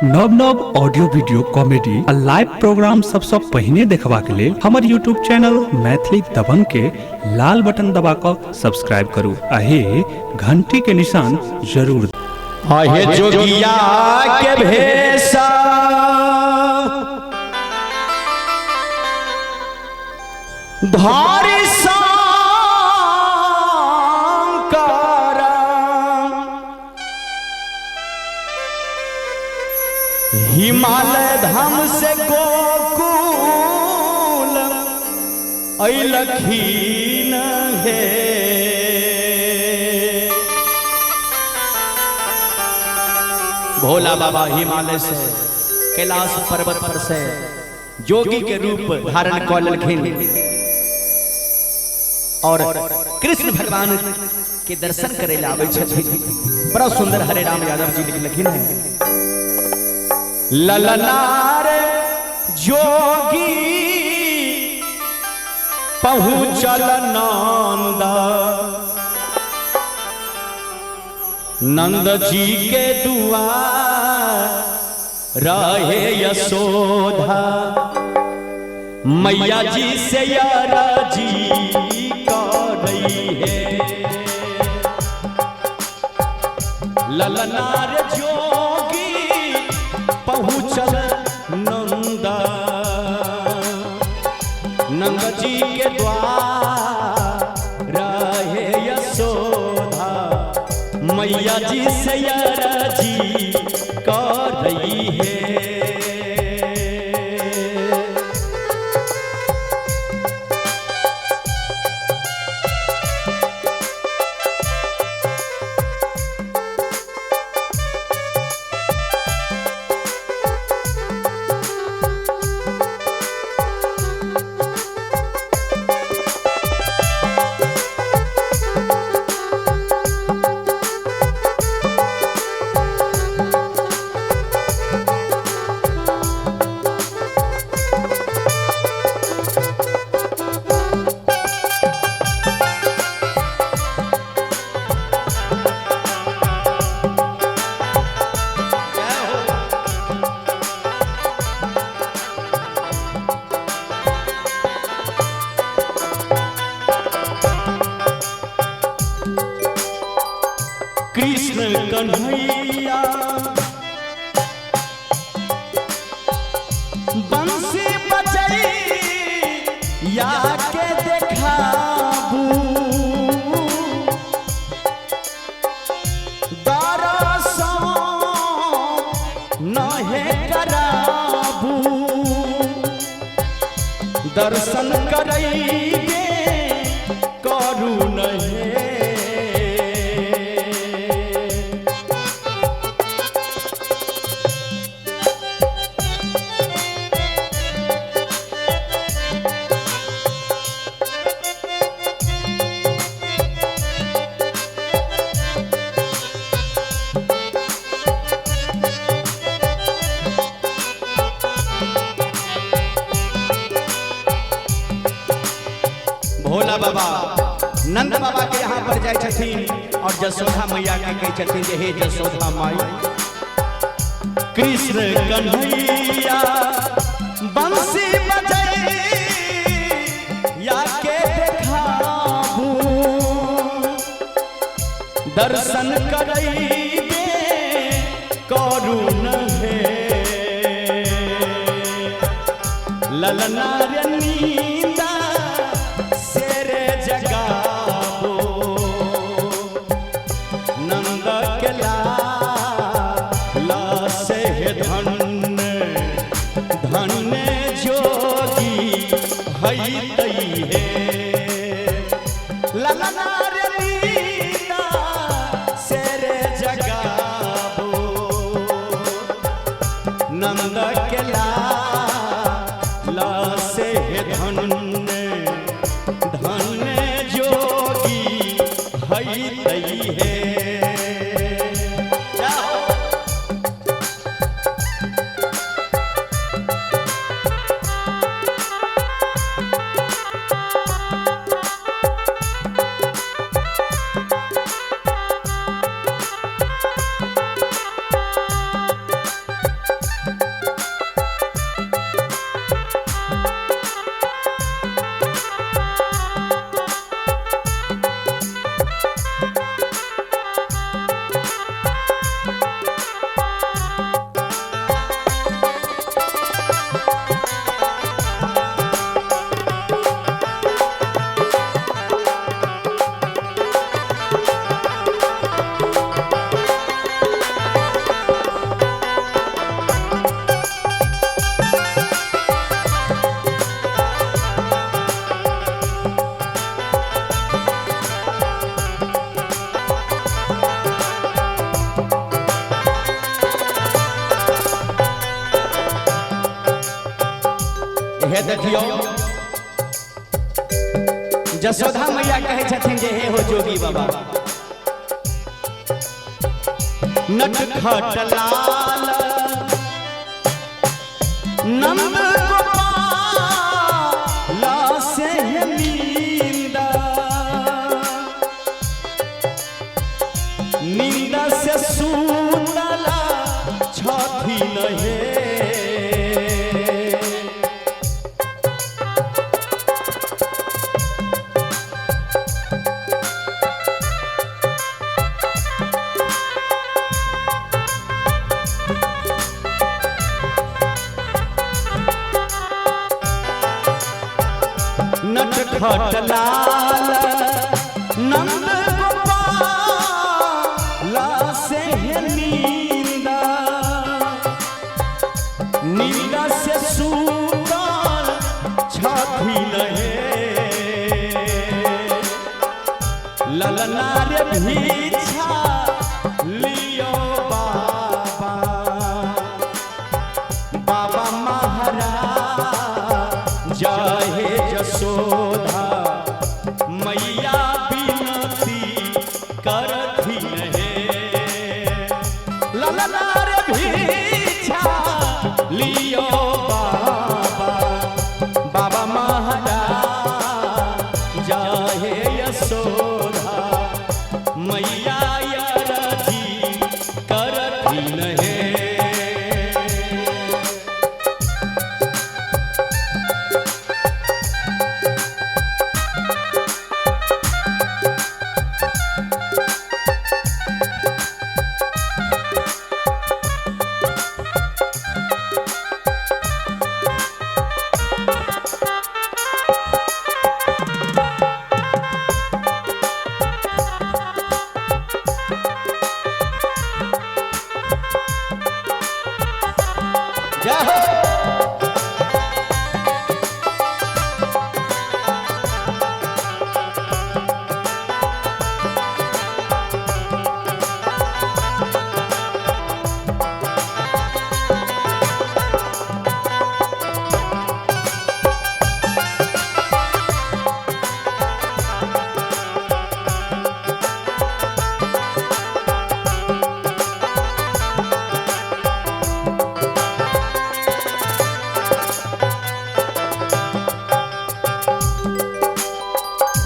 नव नव audio video comedy आ लाइव प्रोग्राम सबसँ पहिने देखबाक लेल हमर यूट्यूब चैनल मैथिली दबंग के लाल बटन दबा कऽ सब्सक्राइब करू आ हे घंटी के निशान जरूर। आहे जोगिया के भेषा धारी शंकर हिमालय धाम से गोकुल अइलखिन हे। भोला बाबा हिमालय से कैलाश पर्वत पर से जोगी के रूप धारण कऽ लेलखिन और कृष्ण भगवान के दर्शन करे ला आबै छथिन। बड़ा सुंदर हरे राम यादव जी लिखलखिन है। ललनार जोगी पहुँचल नंदा नंद जी के दुआर रहे यशोधा मैया जी से अरजी करई है। ललनार जोगी पहुँचल नंदा नंद जी के द्वार रहे यशोधा मैया जी से अरजी करई है। कृष्ण कन्हैया बंसी बजैया के देखाबू दरसन नहे कराबू दर्शन करैबे करू नहे। भोला बाबा नंद बाबा के यहाँ पर जाय छथिन और जसोधा मैया के कहै छथिन जे हे जसोधा माई कृष्ण कन्हैया बंसी बजैया के देखाबू दर्शन करैबे करू नहे। ललना रे नींदा सेरे जगाबो नंद के लाल से धन धन जोगी हई तई हे। ललना रे नींदा सेरे जगाबो नंद के लाल से धन धन जोगी हई तई हे। उहे देखियो जसोधा मैया कहै छथिन जे हे हो जोगी बाबा नटखट लाल नंद गोपाल से नींद नींद से सुतला छथिन हे। नटखट लाल नंद गोपाल से नींद नींद से सुतल छथिन हे। ललना रे भीछा लियो बाबा बाबा महाराज जय हे जसोधा मैया विनती करथिन हे। ललना रे भीछा लियो बाबा बाबा महाराज जय हे यशोधा मैया अरजी करथिन हे। जय हो।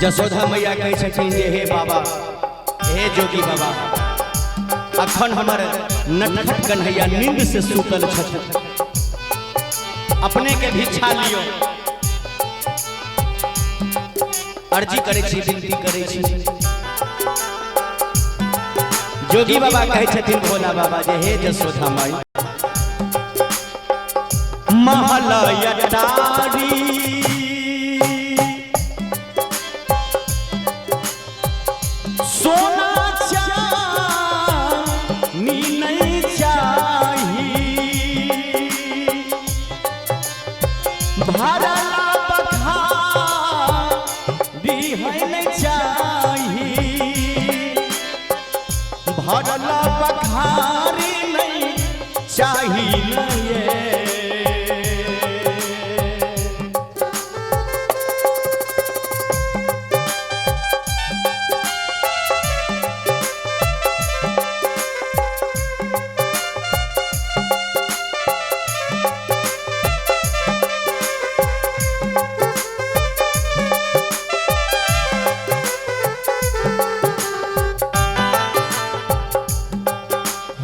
जसोधा मैया कहै छथिन जे हे बाबा, हे जोगी बाबा, अखन हमर नटखट कन्हैया नींद से सुतल छथिन, अपने के भिक्षा लियो, अर्जी करै छी, विनती करै छी। जोगी बाबा कहै छथिन भोला बाबा जे हे जसोधा माई, महलयटारी सोना चांदी नहीं चाही, भरला बखारी है नहीं चाही, भरला बखारी नहीं चाही नहीं।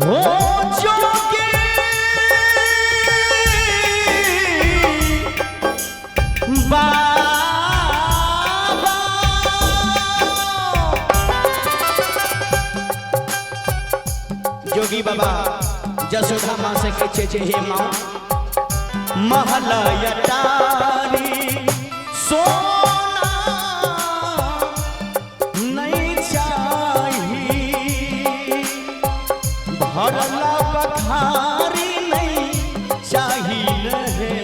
हो जोगी बाबा, जोगी बाबा जसोधा माँ से कहै छै जे हे माँ, महलयटारी सोना नहीं चाही, भरला बखारी नहीं चाही हे।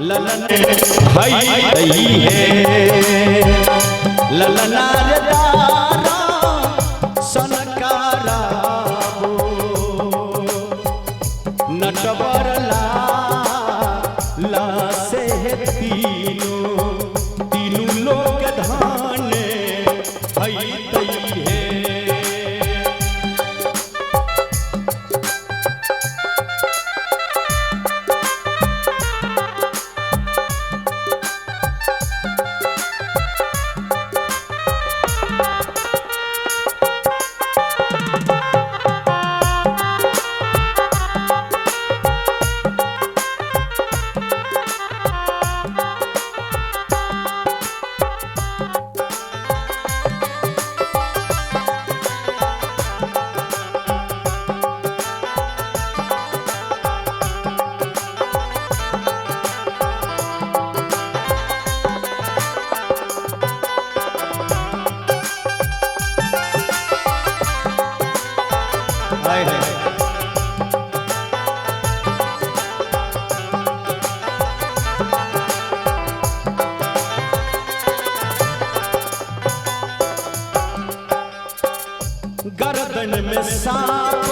ललन हई हे ललना रे दारा सनकाराबो, नटवर लाल गर्दन में सांप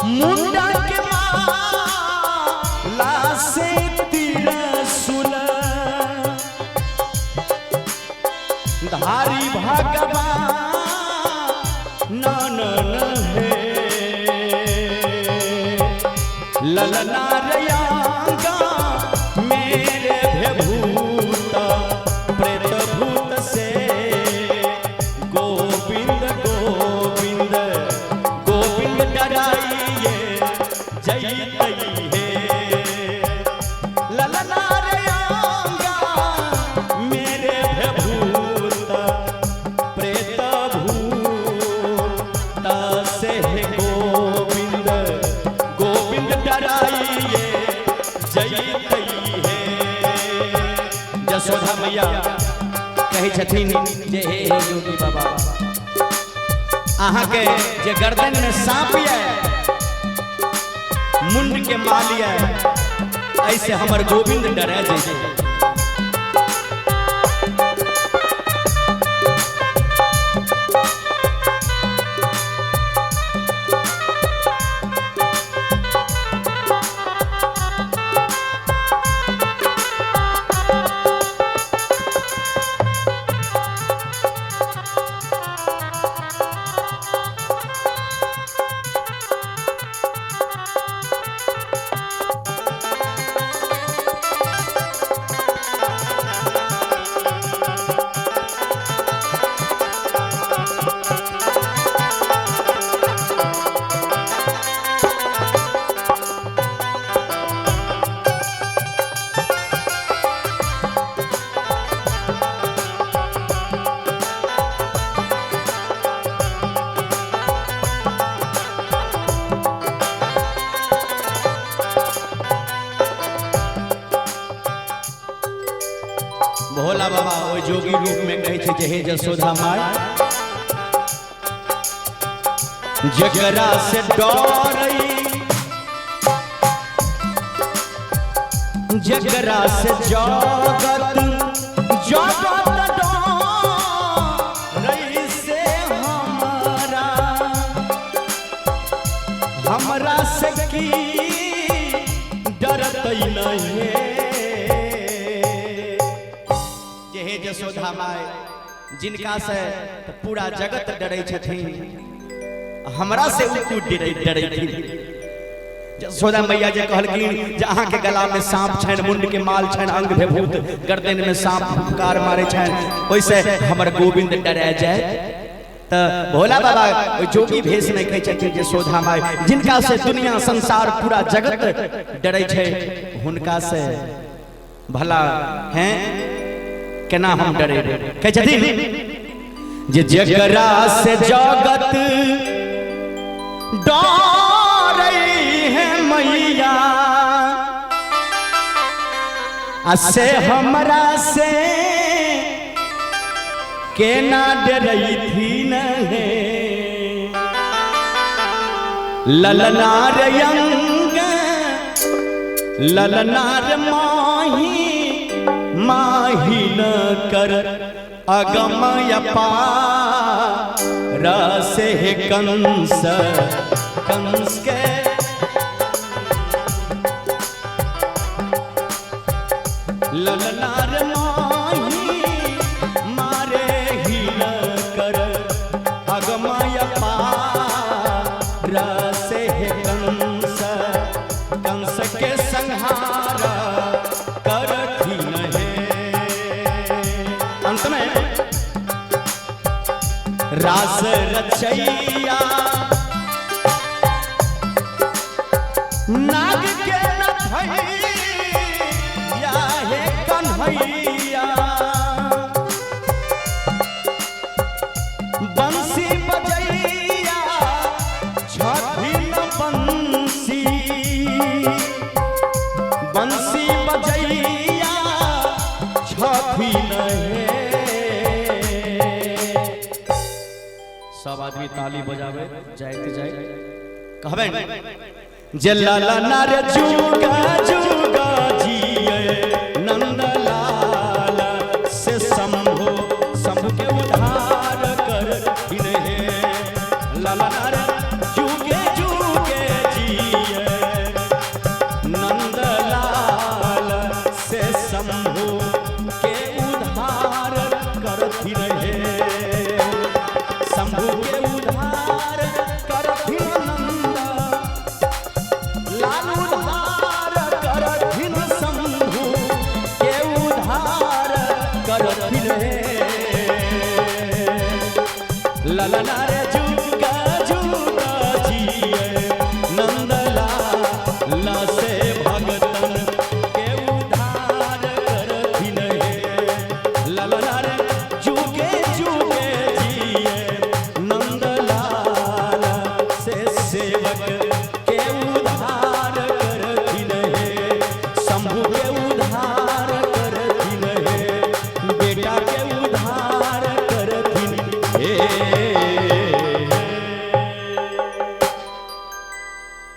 मुंडा के माला से तिरसुल धारी भगवान ननन है ललना रयांगा मेरे भूत प्रेत भूत से गोविंद गोविंद गोविंद डराइए जय हे ललना रयांगा मेरे भूत प्रेत भूत से गोविंद गोविंद डराइए जय हे। जसोदा मैया कहै छथिन जे हे हे योगी बाबा, अहाँ के जे गर्दन में सांप ये, मुंड के माल ये, ऐसे हमर गोविंद डरे जैसे। भोला बाबा ओहि जोगी रूप में कहै छै जे हे जसोदा माय, जकरा से डरई, जकरा से जगत जगत डरई से हमारा, हमरा से की डरतई नहीं। हे जसोदा माय, जिनका से त पूरा जगत डरै छथिन, हमरा से उ क्यों डरैथिन। जसोदा मैया जे कहलखिन जे अहाँ के गला में सांप छनि, मुंड के माल छनि, अंग भेभूत, गर्दन में सांप फुफकार मारे छनि, ओहिसे हमर गोविंद डरै जाय। त भोला बाबा ओहि जोगी भेष में कहै छथिन जे जसोदा माय, जिनका से दुनिया संसार पूरा जगत डरै छै, हुनका से भला हैं केना हम डरे। कहै छथिन जे जकरा से जगत डरै है मैया, आ से हमरा से केना डरैथिन हे। ललना रे अंग ललना रे माही माही न कर अगमय पार से हे कंस कंस के ललना रे माही मारे ही न कर अगमय पार से हे कंस कंस के संहार करथिन हे। अंत में रास रचैया नाग के नथैया हे कन्हैया, बंसी बजैया छथिन बंसी, बंसी बजैया छथिन हे। सब आदमी ताली बजावे जाइत जाइत कहबै जे लाला नार जुगा जुगा जिए नंद लाल से शंभु, शंभु के उद्धार कर हे। लाला नार जुगे जुगे जिए नंद लाल से शंभु के उद्धार करथिन हे। शंभु के उद्धार करथिन नंद लाल, उद्धार करथिन शंभु के उद्धार करथिन हे। ललना रे।